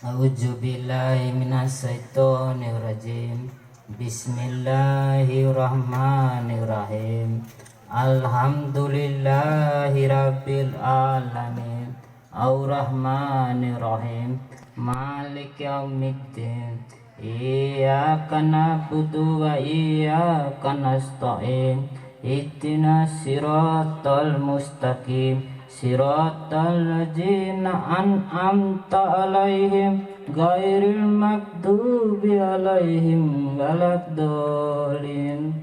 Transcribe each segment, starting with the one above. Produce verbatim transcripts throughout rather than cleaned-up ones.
A'udzubillahi minasyaitonirrajim. Bismillahirrahmanirrahim. Alhamdulillahirabbil alamin. Arrahmanirrahim. Maliki yaumiddin. Iyyaka na'budu wa iyyaka nasta'in. Ihdinas siratal mustaqim. Siratal ladzina an'amta 'alaihim ghairil maghdubi 'alaihim waladdallin.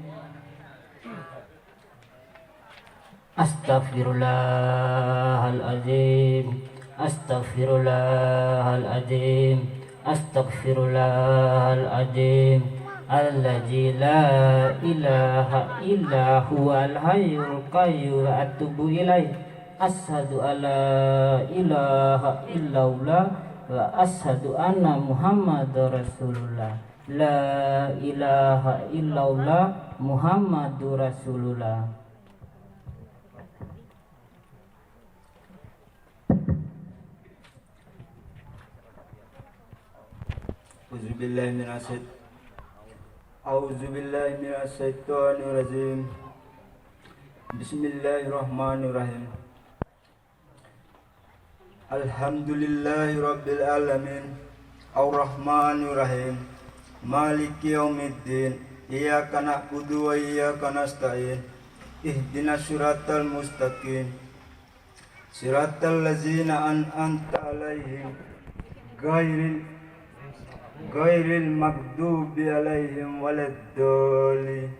Astaghfirullahaladzim. Astaghfirullahaladzim. Astaghfirullahaladzim. Alladzi la ilaha illa huwal hayyul qayyum wa atubu ilaih. Asyhadu alla ilaha illallah wa asyhadu anna Muhammadar Rasulullah. La ilaha illallah Muhammadur Rasulullah. Auzubillahi minasyait-, Auzubillahi minasyaitonirrajim. Bismillahirrahmanirrahim. Alhamdulillahi rabbil alamin. Arrahmanirrahim. Maliki yaumiddin. Iyyaka na'budu wa iyyaka nasta'in. Ihdinas siratal mustaqim. Siratal ladzina an'amta 'alaihim ghairil, ghairil maghdubi 'alaihim waladdallin.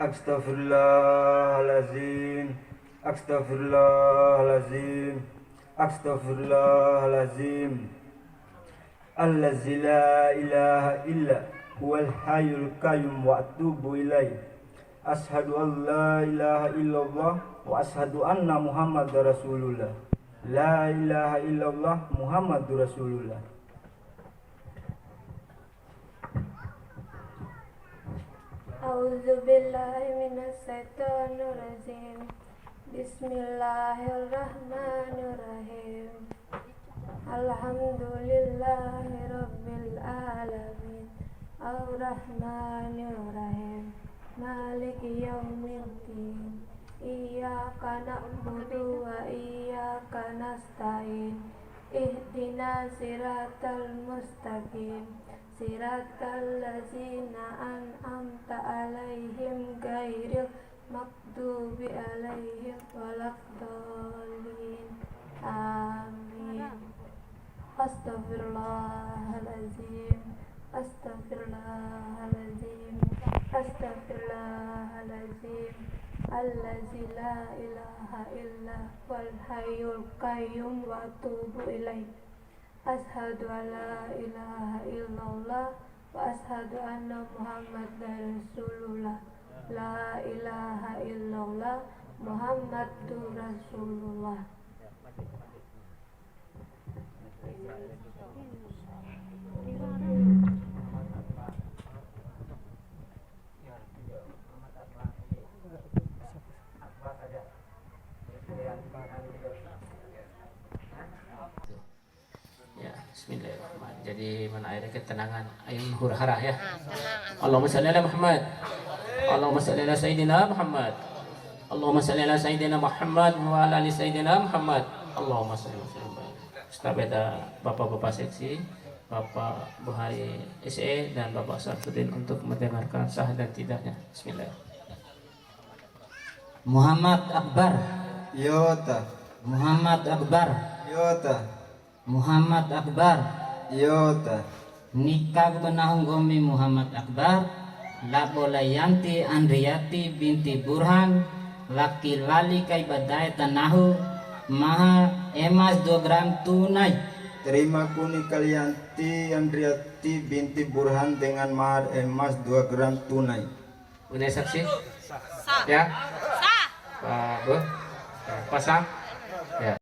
Astaghfirullahalazim. Astaghfirullahalazim. Astaghfirullahalazim. Allazi la ilaha illa huwal hayyul qayyum wa atubu ilaih. Asyhadu an la ilaha illallah wa asyhadu anna Muhammadar Rasulullah. La ilaha illallah Muhammadur Rasulullah. A'udzubillahi minasyaitonirrajim. Bismillahirrahmanirrahim. Alhamdulillahi rabbil alamin. Arrahmanirrahim. Maliki yaumiddin. Iyyaka na'budu wa iyyaka nasta'in. Ihdinas siratal mustaqim. Siratal ladzina an'amta 'alaihim ghairil maghdubi 'alaihim waladdallin. Amin. Astaghfirullahalazim. Astaghfirullahalazim. Astaghfirullahalazim. Allazi la ilaha illa huwal hayyul qayyum wa atubu ilaih. Asyhadu an la ilaha illallah wa asyhadu anna Muhammadar Rasulullah. La ilaha illallah Muhammadur Rasulullah. Ya, bismillahirrahmanirrahim. Jadi, mana airnya ketenangan, air huru-hara ya. Ah, tenang, amin. Allahumma shalli ala Muhammad. Allahumma shalli ala Sayyidina Muhammad. Allahumma shalli ala Sayyidina Muhammad wa ala ali Sayyidina Muhammad. Allahumma shalli wa sallim. Setelah beda bapak-bapak seksi, Bapak Buhari S E dan Bapak Sarfuddin untuk mendengarkan sah dan tidaknya. Bismillah. Muhammad Akbar. Iyo ta. Muhammad Akbar. Iyo ta. Muhammad Akbar. Iyo ta. Nika ku ba nahu nggomi Muhammad Akbar, labo la Yanti Andriati binti Burhan, laki lali kai ba dae ta nahu, mahar emas dua gram tunai. Terima ku nika la Yanti Andriati binti Burhan dengan mahar emas dua gram tunai. Bune saksi? Sah. Ya? Sah. Bagus. Ya, pasang. Ya.